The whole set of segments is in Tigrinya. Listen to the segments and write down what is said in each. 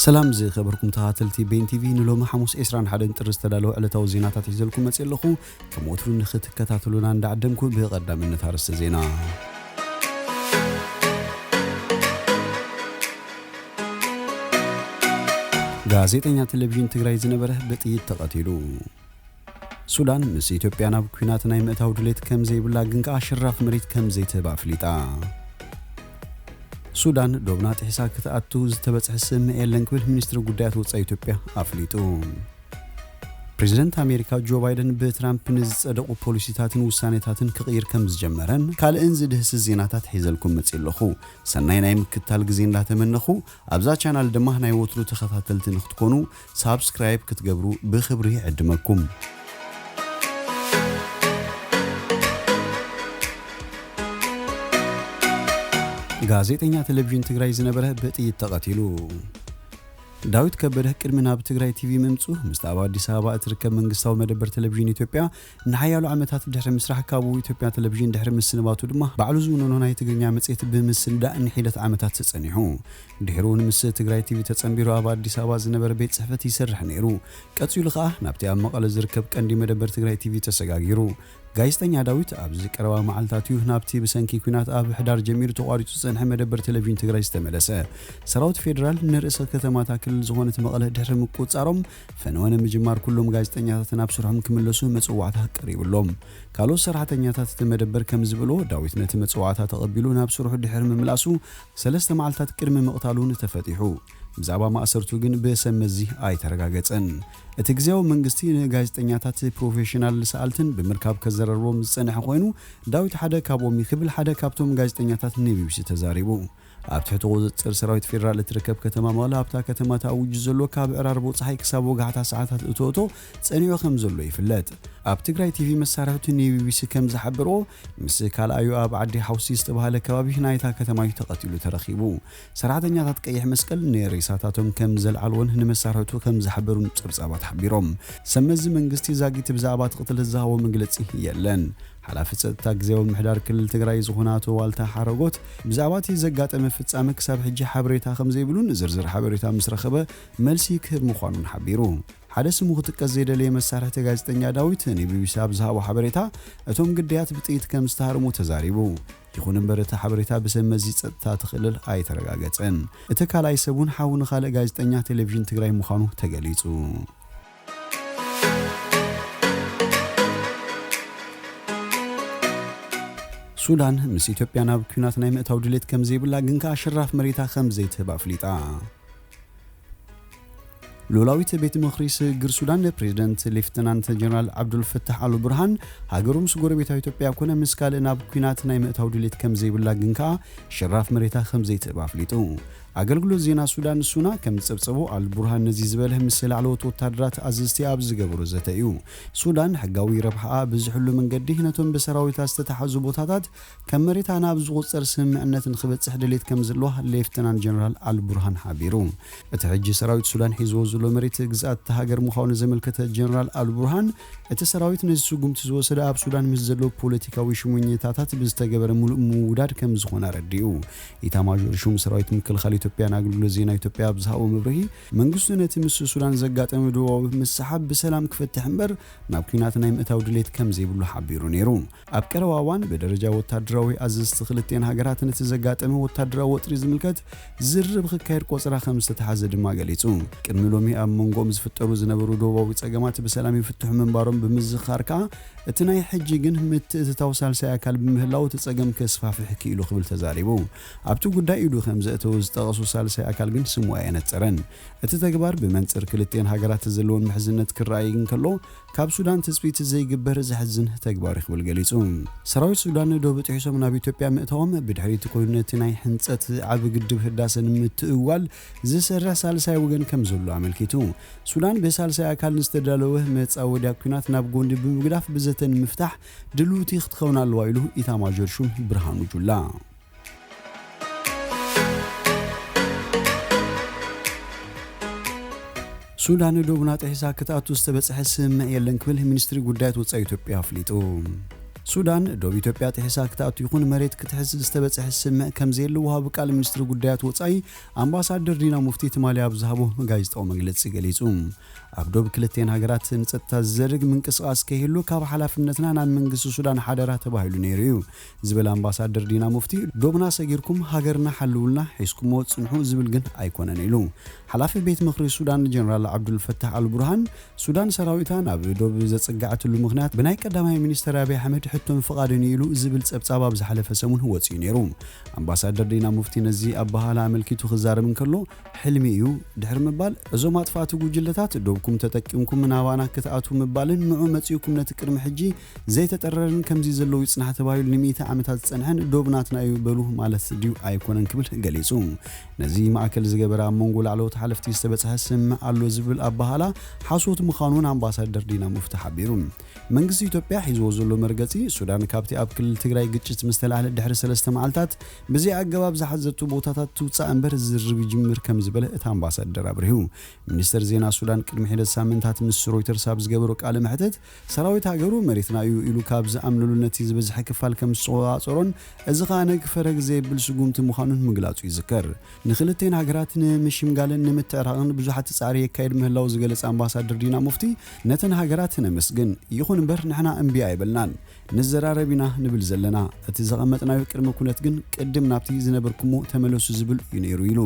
ሰላም ዝኸበርኩም ተኸታተልቲ ቤን ቲቪ፣ ንሎሚ ሓሙስ ዕስራን ሓደን ጥሪ ዝተዳለወ ዕለታዊ ዜናታት ሒዘልኩም መፅእ ኣለኹ። ከም ወትሩ ንኽትከታተሉና እንዳዓደምኩ፣ ብቐዳምነት ኣርእስተ ዜና። ጋዜጠኛ ቴሌቪዥን ትግራይ ዝነበረ ብጥይት ተቐቲሉ። ሱዳን ምስ ኢትዮጵያ ናብ ኲናት ናይ ምእታው ድሌት ከም ዘይብላ፣ ግን ከኣ ሽራፍ መሬት ከም ዘይትህብ ኣፍሊጣ። ሱዳን ዶብና ጥሒሳ ክትኣቱ ዝተበጽሐ ስምምዕ የለን ክብል ሚኒስትሪ ጉዳያት ወጻኢ ኢትዮጵያ ኣፍሊጡ። ፕሬዚደንት ኣሜሪካ ጆ ባይደን ብትራምፕ ንዝጸደቑ ፖሊሲታትን ውሳኔታትን ክቕይር ከም ዝጀመረን ካልእን ዝድህስስ ዜናታት ሒዘልኩም መጺእ ኣለኹ። ሰናይ ናይ ምክትታል ግዜ እንዳተመነኹ፣ ኣብዛ ቻናል ድማ ናይ ወትሩ ተኸታተልቲ ንክትኮኑ ሳብስክራይብ ክትገብሩ ብኽብሪ ይዕድመኩም። ጋዜጠኛ ቴሌቪዥን ትግራይ ዝነበረ ብጥይት ተቐቲሉ። ዳዊት ከበደ ቅድሚ ናብ ትግራይ ቲቪ ምምፁ፣ ምስቲ ኣብ ኣዲስ ኣበባ እትርከብ መንግስታዊ መደበር ቴሌቪዥን ኢትዮጵያ ንሓያሎ ዓመታት ድሕሪ ምስራሕ፣ ካብኡ ኢትዮጵያ ቴሌቪዥን ድሕሪ ምስንባቱ ድማ፣ ባዕሉ ዝውንኖ ናይ ትግርኛ መጽሔት ብምስንዳእ ንሒደት ዓመታት ተጸኒሑ። ድሕሪኡ እውን ምስ ትግራይ ቲቪ ተጸንቢሩ ኣብ ኣዲስ ኣበባ ዝነበረ ቤት ጽሕፈት ይሰርሕ ነይሩ። ቀጺሉ ከኣ ናብቲ ኣብ መቐለ ዝርከብ ቀንዲ መደበር ትግራይ ቲቪ ተሰጋጊሩ። ጋዜጠኛ ዳዊት ኣብዚ ቀረባ መዓልታት እዩ ናብቲ ብሰንኪ ኲናት ኣብ ሕዳር ጀሚሩ ተቋሪጹ ዝጸንሐ መደበር ቴሌቪዥን ትግራይ ዝተመለሰ። ሰራዊት ፌደራል ንርእሰ ከተማታ ክልል ዝኾነት መቐለ ድሕሪ ምቁጽጻሮም፣ ፈነወ ንምጅማር ኩሎም ጋዜጠኛታት ናብ ስርሖም ክምለሱ መጽዋዕታ ቀሪብሎም። ካልኦት ሰራሕተኛታት እቲ መደበር ከም ዝበልዎ፣ ዳዊት ነቲ መጽዋዕታ ተቐቢሉ ናብ ስርሑ ድሕሪ ምምላሱ፣ ሰለስተ መዓልታት ቅድሚ ምቕታሉ ተፈቲሑ። ብዛዕባ ማእሰርቱ ግን ብሰብ መዚ ኣይተረጋገጸን። እቲ ግዝያዊ መንግስቲ ንጋዜጠኛታት ፕሮፌሽናል ሰኣልትን ብምርካብ ከዘራርቦም ዝጸንሐ ኮይኑ፣ ዳዊት ሓደ ካብኦም እዩ ክብል ሓደ ካብቶም ጋዜጠኛታት ንቢቢሲ ተዛሪቡ። ኣብ ትሕቲ ቁጽጽር ሰራዊት ፌደራል እትርከብ ከተማ መቐለ፣ ኣብታ ከተማ ተኣዊጁ ዘሎ ካብ ዕራርቦ ጸሓይ ክሳብ ወጋሕታ ሰዓታት እቶእቶ ጸኒዑ ከም ዘሎ ይፍለጥ። ኣብ ትግራይ ቲቪ መሳርሕቱ ንቢቢሲ ከም ዝሓበርዎ፣ ምስ ካልኣዩ ኣብ ዓዲ ሓውሲ ዝተባህለ ከባቢ ናይታ ከተማ እዩ ተቐቲሉ ተረኺቡ። ሰራሕተኛታት ቀይሕ መስቀል ንሬሳታቶም ከም ዘልዓልዎን ንመሳርሕቱ ከም ዝሓበሩን ጸብጻባት ሓቢሮም። ሰብ መዚ መንግስቲ ዛጊት ብዛዕባ እቲ ቅትለት ዝሃቦ መግለጺ የለን። ሓላፊ ጸጥታ ግዝያዊ ምምሕዳር ክልል ትግራይ ዝኾነ ኣቶ ዋልታ ሓረጎት፣ ብዛዕባ እቲ ዘጋጠመ ፍጻመ ክሳብ ሕጂ ሓበሬታ ከም ዘይብሉን ዝርዝር ሓበሬታ ምስ ረኸበ መልሲ ክህብ ምዃኑን ሓቢሩ። ሓደ ስሙ ክጥቀስ ዘይደለየ መሳርሕቲ ጋዜጠኛ ዳዊት ንቢቢሲ ኣብ ዝሃቦ ሓበሬታ፣ እቶም ግዳያት ብጥይት ከም ዝተሃርሙ ተዛሪቡ። ይኹን እምበር፣ እቲ ሓበሬታ ብሰብ መዚ ጸጥታ እቲ ክልል ኣይተረጋገጸን። እቲ ካልኣይ ሰብ እውን ሓው ንኻልእ ጋዜጠኛ ቴሌቪዥን ትግራይ ምዃኑ ተገሊጹ። ሱዳን ምስ ኢትዮጵያ ናብ ኲናት ናይ ምእታው ድሌት ከም ዘይብላ፣ ግን ከኣ ሽራፍ መሬታ ከም ዘይትህብ ኣፍሊጣ። ሉላዊት ቤት ምኽሪ ስግግር ሱዳን ፕሬዚደንት ሌፍተናንት ጀነራል ዓብዱል ፈታሕ ኣል ቡርሃን፣ ሃገሩ ምስ ጎረቤታ ኢትዮጵያ ኮነ ምስ ካልእ ናብ ኲናት ናይ ምእታው ድሌት ከም ዘይብላ፣ ግን ከኣ ሽራፍ መሬታ ከም ዘይትህብ ኣፍሊጡ። ኣገልግሎት ዜና ሱዳን ሱና ከም ዝጸብጸቦ፣ ኣል ቡርሃን ነዚ ዝበለ ምስ ላዕለዎት ወታደራት ኣዘዝቲ ኣብ ዝገበሮ ዘተ እዩ። ሱዳን ሕጋዊ ረብሓኣ ብዝሕሉ መንገዲ ነቶም ብሰራዊታ ዝተታሕዙ ቦታታት ከም መሬታ ናብ ዝቑጸር ስምምዕነት ንኽበጽሕ ድሌት ከም ዘለዋ ሌፍተናንት ጀነራል ኣል ቡርሃን ሓቢሩ። እቲ ሕጂ ሰራዊት ሱዳን ሒዝዎ ዘሎ መሬት ግዝኣት እታ ሃገር ምዃኑ ዘመልከተ ጀነራል ኣል ቡርሃን፣ እቲ ሰራዊት ነዚ ስጉምቲ ዝወሰደ ኣብ ሱዳን ምስ ዘሎ ፖለቲካዊ ሽሞኛታት ብዝተገበረ ምሉእ ምውዳድ ከም ዝኾነ ኣረዲኡ። ኢታማዦር ሹም ሰራዊት ምክልኻል ኢትዮጵያ ንኣገልግሎት ዜና ኢትዮጵያ ኣብ ዝሃቦ መብርሂ፣ መንግስቱ ነቲ ምስ ሱዳን ዘጋጠመ ዶባዊ ምስሓብ ብሰላም ክፈትሕ እምበር ናብ ኲናት ናይ ምእታው ድሌት ከም ዘይብሉ ሓቢሩ ነይሩ። ኣብ ቀረባ እዋን ብደረጃ ወታደራዊ ኣዘዝቲ ክልቲኤን ሃገራት ነቲ ዘጋጠመ ወታደራዊ ወጥሪ ዝምልከት ዝርርብ ክካየድ ቆጸራ ከም ዝተታሕዘ ድማ ገሊጹ። ቅድሚ ሎሚ ኣብ መንጎኦም ዝፍጠሩ ዝነበሩ ዶባዊ ጸገማት ብሰላም ይፍትሑ ምንባሮም ብምዝኻር ከኣ፣ እቲ ናይ ሕጂ ግን ምትእትታው ሳልሳይ ኣካል ብምህላው እቲ ጸገም ከስፋፍሕ ክኢሉ ክብል ተዛሪቡ። ኣብቲ ጉዳይ ኢዱ ከም ዘእተወ ዝጠቐሱ ሳልሳይ ኣካል ግን ስሙ ኣየነጸረን። እቲ ተግባር ብመንጽር ክልቲኤን ሃገራት ዘለዎን ምሕዝነት ክረኣይ እንከሎ፣ ካብ ሱዳን ትጽቢት ዘይግበር ዘሕዝን ተግባር እዩ ክብል ገሊጹ። ሰራዊት ሱዳን ዶብ ጥሒሶም ናብ ኢትዮጵያ ምእታዎም ብድሕሪት ኮይኑ ነቲ ናይ ሕንጸት ዓቢ ግድብ ህዳሰ ንምትእዋል ዝሰርሕ ሳልሳይ ወገን ከም ዘሎ ኣመልኪቱ። ሱዳን ብሳልሳይ ኣካል ንዝተዳለወ መጻወድያ ኲናት ናብ ጎኒ ብምግዳፍ ብዘተ ንምፍታሕ ድልውቲ ክትኸውን ኣለዋ ኢሉ ኢታማዦር ሹም ብርሃኑ ጁላ። ሱዳን ዶብና ጥሒሳ ክትኣቱ ዝተበጽሐ ስምምዕ የለን ክብል ሚኒስትሪ ጉዳያት ወጻኢ ኢትዮጵያ ኣፍሊጡ። ሱዳን ዶብ ኢትዮጵያ ጥሒሳ ክትኣቱ ይኹን መሬት ክትሕዝ ዝተበጽሐ ስምምዕ ከም ዘየለ ወሃቢ ቃል ሚኒስትሪ ጉዳያት ወጻኢ ኣምባሳደር ዲና ሙፍቲ ትማሊ ኣብ ዝሃቦ ጋዜጣዊ መግለጺ ገሊጹ። ኣብ ዶብ ክልቴን ሃገራት ንጸጥታ ዝዘርግ ምንቅስቓስ ከይህሉ ካብ ሓላፍነትና ናብ መንግስቲ ሱዳን ሓደራ ተባሂሉ ነይሩ እዩ ዝብል ኣምባሳደር ዲና ሙፍቲ፣ ዶብና ሰጊርኩም ሃገርና ሓልውልና ሒዝኩሞ ጽንሑ ዝብል ግን ኣይኮነን ኢሉ። ሓላፊ ቤት ምኽሪ ሱዳን ጀነራል ዓብዱልፈታሕ ኣልቡርሃን፣ ሱዳን ሰራዊታ ናብ ዶብ ዘጸጋዕትሉ ምኽንያት ብናይ ቀዳማይ ሚኒስተር ኣብይ ኣሕመድ ሕቶን ፍቓድን እዩ ኢሉ ዝብል ጸብጻብ ኣብ ዝሓለፈ ሰሙን ወጺኡ ነይሩ። ኣምባሳደር ዲና ሙፍቲ ነዚ ኣበሃህላ ኣመልኪቱ ክዛረብ እንከሎ፣ ሕልሚ እዩ ድሕሪ ምባል፣ እዞም ኣጥፋእቲ ጉጅለታት ዶብኩም ተጠቂምኩም ናባና ክትኣትዉ ምባልን ንዑ መጺእኩም ነቲ ቅድሚ ሕጂ ዘይተጠረረን ከምዚ ዘለዉ ይጽናሕ ተባሂሉ ንሚእቲ ዓመታት ዝጸንሐን ዶብ ናትና እዩ በሉ ማለት ድዩ ኣይኮነን ክብል ገሊጹ። ነዚ ማእከል ዝገበረ ኣብ መንጎ ላዕለዎት ሓለፍቲ ዝተበጽሐ ስምምዕ ኣሎ ዝብል ኣበሃላ ሓሶት ምዃኑን ኣምባሳደር ዲና ሙፍቲ ሓቢሩ። መንግስቲ ኢትዮጵያ ሒዝዎ ዘሎ መርገጺ፣ ሱዳን ካብቲ ኣብ ክልል ትግራይ ግጭት ምስ ተላዕለ ድሕሪ ሰለስተ መዓልታት ብዘይ ኣገባብ ዝሓዘቱ ቦታታት ትውጻእ እምበር ዝርርብ ይጅምር ከም ዝበለ እቲ ኣምባሳደር ኣብሪሁ። ሚኒስተር ዜና ሱዳን ቅድሚ ሒደት ሳምንታት ምስ ሮይተርስ ኣብ ዝገበሮ ቃለ መሕትት፣ ሰራዊት ሃገሩ መሬትና እዩ ኢሉ ካብ ዝኣምነሉ ነቲ ዝበዝሐ ክፋል ከም ዝተቆጻጸሮን እዚ ኸኣ ነግፈረግ ዘየብል ስጉምቲ ምዃኑን ምግላጹ ይዝከር። ንክልቴን ሃገራት ንምሽምጋልን ንምትዕራቕን ብዙሓት ጻዕሪ የካይድ ምህላው ዝገለጸ ኣምባሳደር ዲና ሙፍቲ፣ ነተን ሃገራት ነመስግን፣ ይኹን እምበር ንሕና እምቢ ኣይበልናን፣ ንዘራረብ ኢና ንብል ዘለና። እቲ ዘቐመጥናዮ ቅድመ ኩነት ግን ቅድም ናብቲ ዝነበርኩሞ ተመለሱ ዝብል እዩ ነይሩ ኢሉ።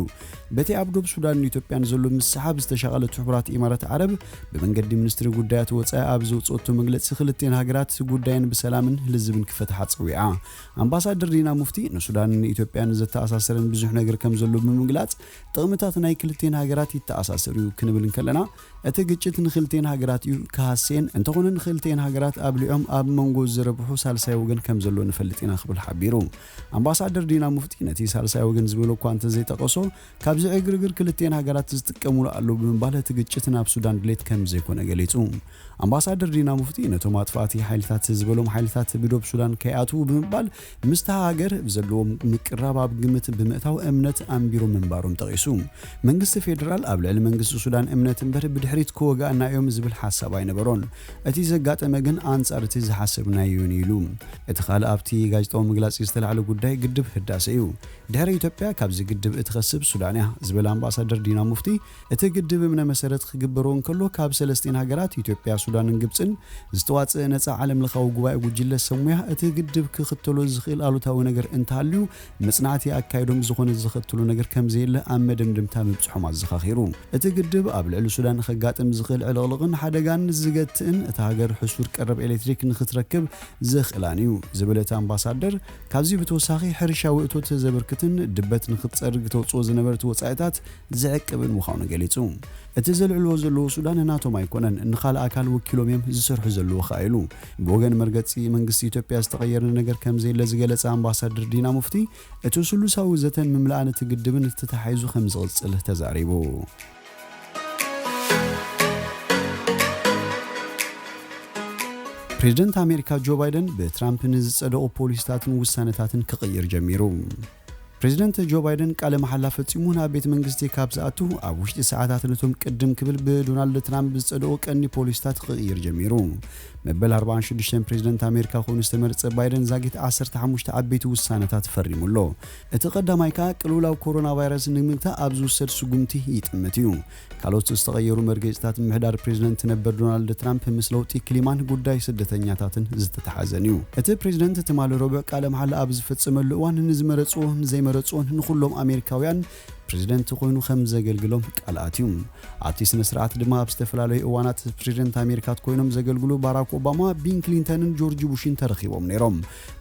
በቲ ኣብ ዶብ ሱዳንን ኢትዮጵያን ዘሎ ምስሓብ ዝተሻቐለት ሕቡራት ኢማራት ዓረብ ብመንገዲ ሚኒስትሪ ጉዳያት ወጻኢ ኣብ ዘውጽኦቶ መግለጺ ክልቴን ሃገራት ጉዳየን ብሰላምን ልዝብን ክፈትሓ ጸዊዓ። ኣምባሳደር ዲና ሙፍቲ ንሱዳንን ንኢትዮጵያን ዘተኣሳሰረን ብዙሕ ነገር ከም ዘሎ ብምግላጽ ጥቕምታት ናይ ክልቴን ሃገራት ይተኣሳሰር እዩ ክንብል እንከለና እቲ ግጭት ንክልቴን ሃገራት እዩ ክሃስየን እንተኾነ ንክልቴን ሃገራት ኣብሊዖም ኣብ መንጎ ዝረብሑ ሳልሳይ ወገን ከም ዘሎ ንፈልጥ ኢና ክብል ሓቢሩ። ኣምባሳደር ዲና ሙፍቲ ነቲ ሳልሳይ ወገን ዝበሎ እኳ እንተዘይጠቐሶ ካብዚ ዕግርግር ክልቴን ሃገራት ዝጥቀሙሉ ኣለዉ ብምባል እቲ ግጭት ናብ ሱዳን ድሌት ከም ዘይኮነ ገሊጹ። ኣምባሳደር ዲና ሙፍቲ ነቶም ኣጥፋእቲ ሓይልታት ዝበሎም ሓይልታት ብዶብ ሱዳን ከይኣትዉ ብምባል ምስቲ ሃገር ዘለዎም ምቅራብ ኣብ ግምት ብምእታው እምነት ኣንቢሩ ምንባሮም ጠቒሱ። መንግስቲ ፌደራል ኣብ ልዕሊ መንግስቲ ሱዳን እምነት እምበር ብድሕሪት ክወግኣና እዮም ዝብል ሓሳብ ኣይነበሮን። እቲ ዘጋጠመ ግን ኣንጻር እቲ ዝሓሰብናዮን ኢሉ። እቲ ካልእ ኣብቲ ጋዜጣዊ መግለጺ ዝተላዕለ ጉዳይ ግድብ ህዳሰ እዩ። ድሕሪ ኢትዮጵያ ካብዚ ግድብ እትኸስብ ሱዳን እያ ዝበለ ኣምባሳደር ዲና ሙፍቲ፣ እቲ ግድብ እምነ መሰረት ክግበሮ እንከሎ ካብ ሰለስቲን ሃገራት ኢትዮጵያ፣ ሱዳንን ግብጽን ዝተዋጽአ ነጻ ዓለም ለኻዊ ጉባኤ ጉጅለ ሰብ ሙያ እቲ ግድብ ክኽተሎ ዝኽእል ኣሉታዊ ነገር እንተሃልዩ መጽናዕቲ ኣካይዶም ዝኾነ ዝኸትሎ ነገር ከም ዘየለ ኣብ መደምደምታ ምብጽሖም ኣዘኻኺሩ። እቲ ግድብ ኣብ ልዕሊ ሱዳን ከጋጥም ዝኽእል ዕልቕልቕን ሓደጋን ዝገትእን እታ ሃገር ሕሱር ቀረብ ኤሌክትሪክ ንኽትረክብ ዘኽእላን እዩ ዝበለ እቲ ኣምባሳደር፣ ካብዚ ብተወሳኺ ሕርሻዊ እቶት ዘበርክትን ድበት ንኽትጸርግ ተውጽኦ ዝነበረት ወጻኢታት ዝዕቅብን ምዃኑ ገሊጹ። እቲ ዘልዕልዎ ዘለዉ ሱዳን ናቶም ኣይኮነን፣ ንኻልእ ኣካል ወኪሎም እዮም ዝሰርሑ ዘለዉ ኸኣ ኢሉ። ብወገን መርገጺ መንግስቲ ኢትዮጵያ ዝተቐየረ ነገር ከም ዘየለ ዝገለጸ ኣምባሳደር ዲና ሙፍቲ፣ እቲ ስሉሳዊ ዘተን ምምላኣን እቲ ግድብን ተተሓሒዙ ከም ዝቕጽል ተዛሪቡ። ፕሬዝደንት ኣሜሪካ ጆ ባይደን ብትራምፕ ንዝጸደቑ ፖሊሲታትን ውሳነታትን ክቕይር ጀሚሩ። ፕሬዝደንት ጆ ባይደን ቃለ መሓላ ፈጺሙ ናብ ቤት መንግስቲ ካብ ዝኣቱ ኣብ ውሽጢ ሰዓታት ነቶም ቅድም ክብል ብዶናልድ ትራምፕ ዝጸደቑ ቀንዲ ፖሊሲታት ክቕይር ጀሚሩ። መበል ኣርባዓን ሽዱሽተን ፕሬዝደንት ኣሜሪካ ኮይኑ ዝተመርጸ ባይደን ዛጊት ዓሰርተ ሓሙሽተ ዓበይቲ ውሳነታት ፈሪሙ ኣሎ። እቲ ቀዳማይ ከኣ ቅልውላው ኮሮና ቫይረስ ንምግታእ ኣብ ዝውሰድ ስጉምቲ ይጥምት እዩ። ካልኦት ዝተቐየሩ መርገጺታት ምምሕዳር ፕሬዝደንት ነበር ዶናልድ ትራምፕ ምስ ለውጢ ክሊማን ጉዳይ ስደተኛታትን ዝተተሓዘን እዩ። እቲ ፕሬዝደንት ትማሊ ረቡዕ ቃለ መሓላ ኣብ ዝፈጸመሉ እዋን ንዝመረጽዎ ንዘይመረጽዎን ንኹሎም ኣሜሪካውያን ፕሬዝደንት ኮይኑ ከም ዘገልግሎም ቃል ኣትዩ። ኣብቲ ስነ ስርዓት ድማ ኣብ ዝተፈላለዩ እዋናት ፕሬዝደንት ኣሜሪካት ኮይኖም ዘገልግሉ ባራክ ኦባማ፣ ቢል ክሊንተንን ጆርጅ ቡሽን ተረኺቦም ነይሮም።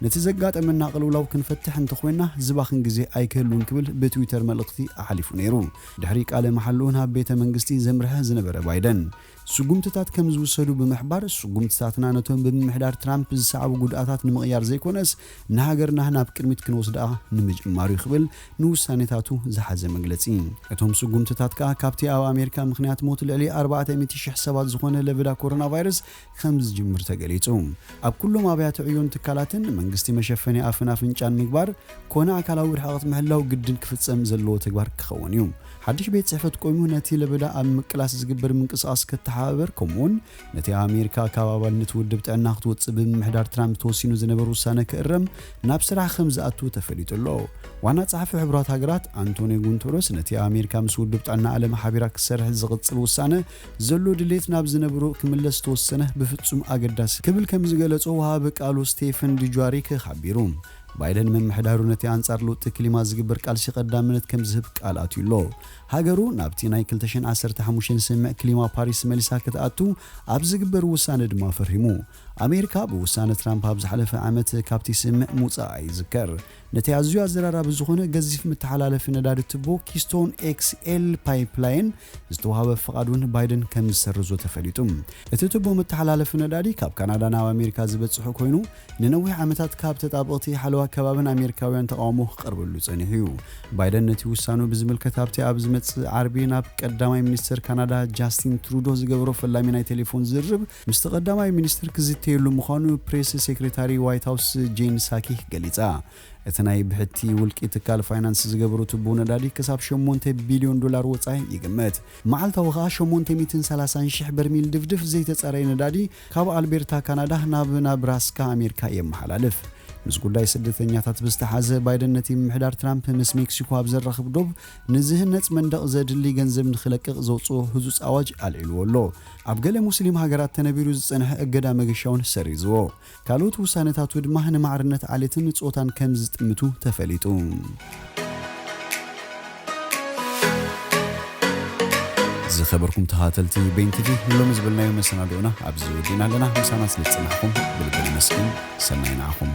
ነቲ ዘጋጠመና ቅልውላው ክንፈትሕ እንተኾይና ዝባኽን ግዜ ኣይክህሉን ክብል ብትዊተር መልእኽቲ ኣሕሊፉ ነይሩ። ድሕሪ ቃለ መሓልኡ ናብ ቤተ መንግስቲ ዘምርሐ ዝነበረ ባይደን፣ ስጉምትታት ከም ዝውሰዱ ብምሕባር፣ ስጉምትታትና ነቶም ብምምሕዳር ትራምፕ ዝሰዓቡ ጉድኣታት ንምቕያር ዘይኮነስ፣ ንሃገርና ናብ ቅድሚት ክንወስድኣ ንምጅማር እዩ ክብል ንውሳኔታቱ ዝሓዘ መግለጺ። እቶም ስጉምትታት ከኣ ካብቲ ኣብ ኣሜሪካ ምኽንያት ሞት ልዕሊ ኣርባዕተ ሚእቲ ሽሕ ሰባት ዝኾነ ለበዳ ኮሮና ቫይረስ ከም ዝጅምር ተገሊጹ። ኣብ ኩሎም ኣብያተ ዕዮን ትካላትን መንግስቲ መሸፈኒ ኣፍን ኣፍንጫን ምግባር ኮነ ኣካላዊ ርሕቐት ምሕላው ግድን ክፍጸም ዘለዎ ተግባር ክኸውን እዩ። ሓድሽ ቤት ጽሕፈት ቆይሙ ነቲ ለበዳ ኣብ ምቅላስ ዝግበር ምንቅስቓስ ከተሓባበር፣ ከምኡውን ነቲ ኣብ ኣሜሪካ ካብ ኣባልነት ውድብ ጥዕና ክትወጽእ ብምምሕዳር ትራምፕ ተወሲኑ ዝነበረ ውሳነ ክእረም ናብ ስራሕ ከም ዝኣቱ ተፈሊጡ ኣሎ። ዋና ጸሓፊ ሕቡራት ሃገራት ኣንቶኒዮ ጉንተረስ ነቲ ኣብ ኣሜሪካ ምስ ውድብ ጥዕና ዓለም ሓቢራ ክሰርሕ ዝቕጽል ውሳነ ዘሎ ድሌት ናብ ዝነበሮ ክምለስ ዝተወሰነ ብፍጹም ኣገዳሲ ክብል ከም ዝገለጾ ወሃቢ ቃሉ ስቴፈን ዱጃሪክ ሓቢሩ። ባይደን ምምሕዳሩ ነቲ ኣንጻር ለውጢ ክሊማ ዝግበር ቃልሲ ቀዳምነት ከም ዝህብ ቃል ኣትዩ ኣሎ። ሃገሩ ናብቲ ናይ ክልተ ሽሕን ዓሰርተ ሓሙሽተን ስምምዕ ክሊማ ፓሪስ መሊሳ ክትኣቱ ኣብ ዝግበር ውሳነ ድማ ፈሪሙ። ኣሜሪካ ብውሳነ ትራምፕ ኣብ ዝሓለፈ ዓመት ካብቲ ስምምዕ ምውጻኣ ይዝከር። ነቲ ኣዝዩ ኣዘራራቢ ዝኾነ ገዚፍ መተሓላለፊ ነዳዲ ቱቦ ኪስቶን ኤክስኤል ፓይፕላይን ዝተዋህበ ፍቓድ እውን ባይደን ከም ዝሰርዞ ተፈሊጡ። እቲ ቱቦ መተሓላለፊ ነዳዲ ካብ ካናዳ ናብ ኣሜሪካ ዝበጽሑ ኮይኑ፣ ንነዊሕ ዓመታት ካብ ተጣበቕቲ ሓለዋ ከባብን ኣሜሪካውያን ተቓውሞ ክቐርበሉ ጸኒሑ እዩ። ባይደን ነቲ ውሳኑ ብዝምልከት ኣብቲ ኣብ ዝመጽእ ዓርቢ ናብ ቀዳማይ ሚኒስተር ካናዳ ጃስቲን ትሩዶ ዝገበሮ ፈላሚ ናይ ቴሌፎን ዝርርብ፣ ምስቲ ቀዳማይ ሚኒስተር ክዝተየሉ ምዃኑ ፕሬስ ሴክሬታሪ ዋይት ሃውስ ጄን ሳኪ ገሊጻ። እቲ ናይ ብሕቲ ውልቂ ትካል ፋይናንስ ዝገበሩ ቱቦ ነዳዲ ክሳብ ሸሞንተ ቢልዮን ዶላር ወጻኢ ይግመት። መዓልታዊ ከኣ ሸሞንተ ሚእትን ሰላሳን ሽሕ በርሚል ድፍድፍ ዘይተጻረየ ነዳዲ ካብ ኣልቤርታ ካናዳ ናብ ናብራስካ ኣሜሪካ የመሓላልፍ። ምስ ጉዳይ ስደተኛታት ብዝተሓዘ፣ ባይደን ነቲ ምምሕዳር ትራምፕ ምስ ሜክሲኮ ኣብ ዘራኽብ ዶብ ንዝህነጽ መንደቕ ዘድሊ ገንዘብ ንኽለቅቕ ዘውጽኦ ህጹጽ ኣዋጅ ኣልዒልዎ ኣሎ። ኣብ ገለ ሙስሊም ሃገራት ተነቢሩ ዝጸንሐ እገዳ መገሻውን ሰሪዝዎ። ካልኦት ውሳነታቱ ድማ ንማዕርነት ዓሌትን ጾታን ከም ዝጥምቱ ተፈሊጡ። ዝኸበርኩም ተኸታተልቲ ቤን ቲቪ፣ ንሎሚ ዝበልናዮ መሰናድኦና ኣብዚ ወዲእና ኣለና። ምሳና ስለ ዝጸናሕኩም ብልቢ ነመስግን። ሰናይ ንዓኹም።